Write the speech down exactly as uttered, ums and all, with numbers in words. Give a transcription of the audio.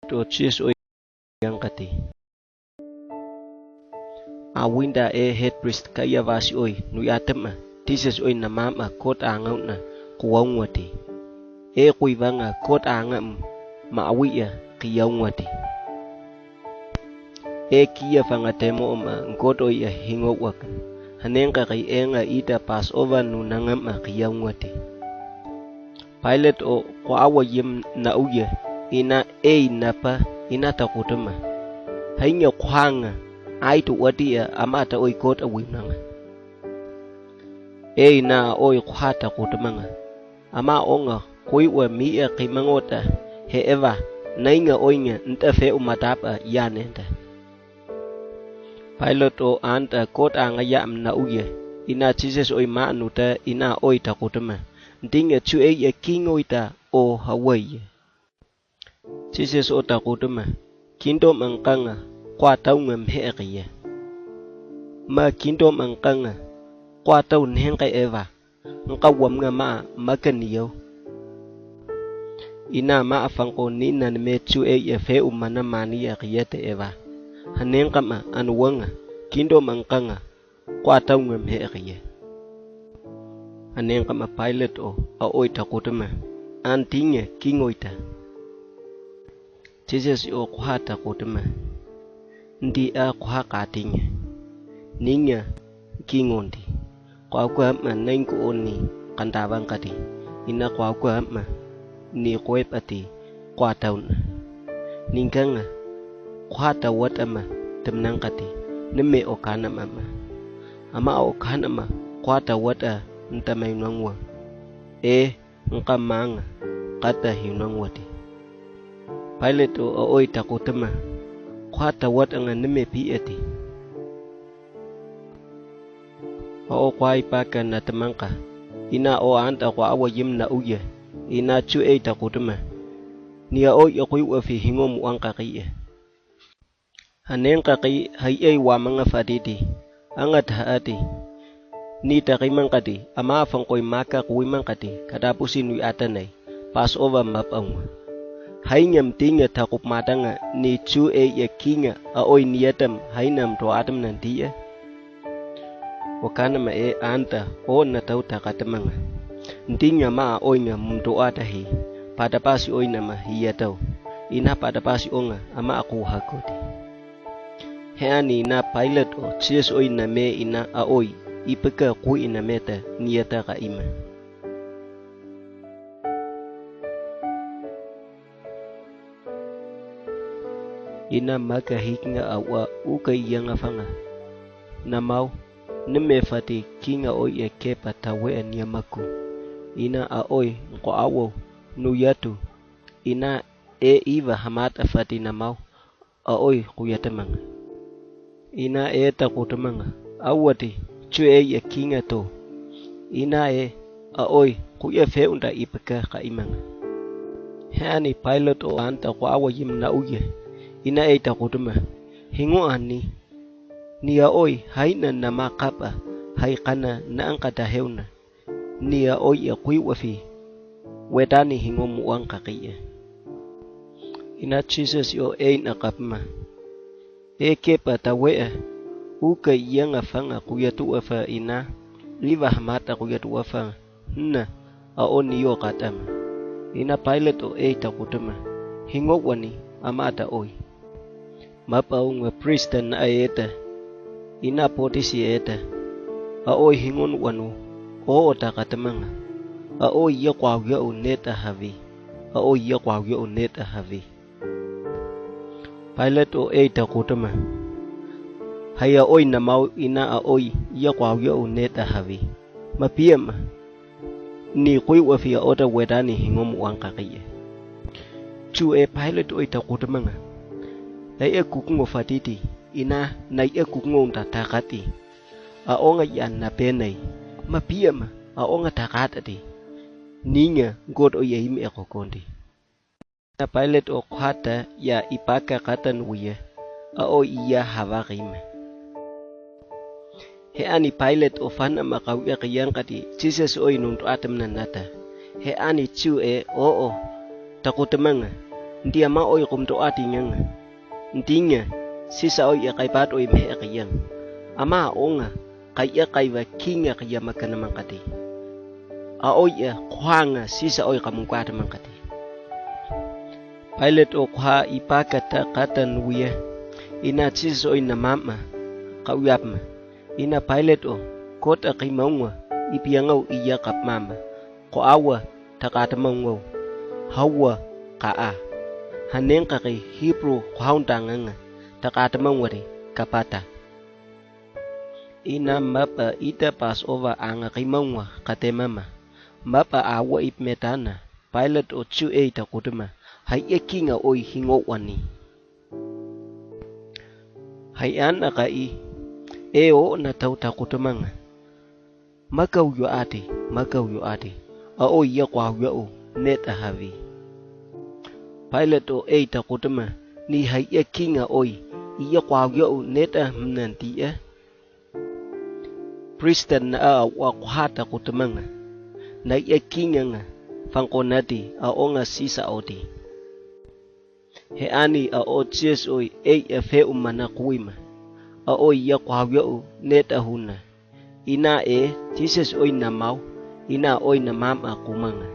to Jisu oi yanqati. A winda e head priest Kaiafasi oi nu yatema Jisu oi namama kot angauna kuwaungwati. E kuivanga kot angam ma awia kiyaungwati. E kia fanga temo ma ngot oi a hingo waka. Hanenga kai enga ita Passover nu nangama kiyaungwati. Pilate o kwawa yim na uye ina ei napa ina takutuma. Hainya kuhanga aitu watia amata oi kot awimanga. Ei na oi kuhata kutumanga. Ama onga kuiwa mia kimangota he eva nainga oinga nta fe umatapa yanenta. Pilate o anta kot anga yam na uye ina Jisu oi manuta ina oi takutuma. Ndinga chu ei e kingo ita o hawaii. Jisu o takutuma. Kingdom angkanga kwa taunga mheqiye. Ma kingdom angkanga kwa tau nhenga eva. Nka wamnga ma makaniyo. Ina ma afanko nina nme chu ei e fe umana mani ya kiyete eva. Hanenga ma anuwanga kingdom angkanga kwa taunga mheqiye. Hanenga ma Pilate o a oi takutuma. Antinga kingoita. Jisu o kuhata kutuma. Ndi a kuhaka tinga. Ninga kingondi. Kwa kwa ma naingu oni kandavangkati. Ina kwa kwa ma ni kuepati kwa tauna. Ninganga kuhata watama temnangkati. Neme o kanama ma. Ama o kanama kuhata wata ntamainangwa. E nkamanga kata hinangwati. Pilate o a oi takutuma. Kuhata watanga neme piati. A o kwai paka na tamangka. Ina o anta kwa awa yim na uye. Ina chu ei takutuma. Ni a oi a kui wa fi hingo mu anka kie. Hanenga ki hai ei wamanga fatiti. Anga taati. Ni takimangkati ama afangkoi maka kuimangkati katapusi nui atanai. Passover mapaunga. Hainya mtinga takup matanga ni chu ei e kinga a oi niatam hainam to atam nantia. Wakanama e anta o natau takatamanga. Ndinga ma a oinga mumto atahi. Patapasi oinama hiatau. Ina patapasi onga ama aku hakoti. Heani na Pilate o Jisu oi name ina a oi ipeka kui inameta niata ka ima. Ina maka hikinga awa uka iyanga fanga. Namau neme fati kinga oi e kepa tawe a niamaku. Ina a oi nko awo nuyatu. Ina e iva hamata fati namau a oi kuyatamanga. Ina e takutamanga awati chu e ya kinga to. Ina e a oi kuya fe unda ipaka ka imanga. Heani Pilate o anta kwa awa yim na uye. Ina e takutuma. Hingo ani. Ni a oi haina na makapa haikana na angkata heuna. Ni a oi e kui wafi. Wetani hingo mu angkakie. Ina Jisu o e na kapma. E kepa tawea. Uka iyanga fanga kuyatu wafa ina. Liva hamata kuyatu wafa. Na a oni yo katama. Ina Pilate o e takutama. Hingo wani amata oi. Mapa unga prista na a eta. Ina potisi eta. A oi hingon wanu. O o takatamanga. A oi ya kwau ya u neta havi. A oi ya kwau ya u neta havi. Pilate o e takutama. Haya oi namau ina a oi ya kwau ya u neta havi. Mapiama. Ni kui wafi a ota wetani hingo mu angkakie. Chu e Pilate oi takutamanga. Ai e kukungo fatiti ina nai e kukungo unta takati. A onga ya na penai. Mapiama a onga takatati. Ninga God o ya imi e kokondi. Na Pilate o kuhata ya ipaka katan uye. A o iya hava rime. Heani Pilate o fana makau ya kiyangkati Jisu o inuntu atam na nata. Heani chu e o o takutamanga. Nti ama oy qumtoqatiñaña. Ntiña, sisa oy iqaipat oy mheqeqiyañ. Ama oña, qai'aqaiwa kiña qiyamakanamañati. A oy a qhuaña sisa oy qamunkuatamañati. Pailat o qhua ipakata qatan wia. Ina sisa oy namama qauiapma. Ina pailat o kota qimaungua ipiangau iya qapmama. Qoawa taqatamaungau. Hawa qa'a. Hanenqaqi hipru qhuauntañaña taqatamaungari kapata. Ina mapa ita pas ova aña qimaungua qatemama. Mapa awa ipmetana. Pailat o chu ei taqutama. Hai'akiña oi hingouani. Hai'an aqai. E o natau taqutamaña. Makauyuati, makauyuati. A oi yaquauyau neta havi. Pailat o ei taqutama. Ni hai'akiña oi iyaquauyau neta mnantia. Pristan na a uaquha taqutamaña. Na i'akiñaña fanqonati a oña sisa oti. He'ani a o tsias oi ei a fe'umana quima. A oi yaquauyau neta huna. Ina e tsias oi namau. Ina oi namama qumaña.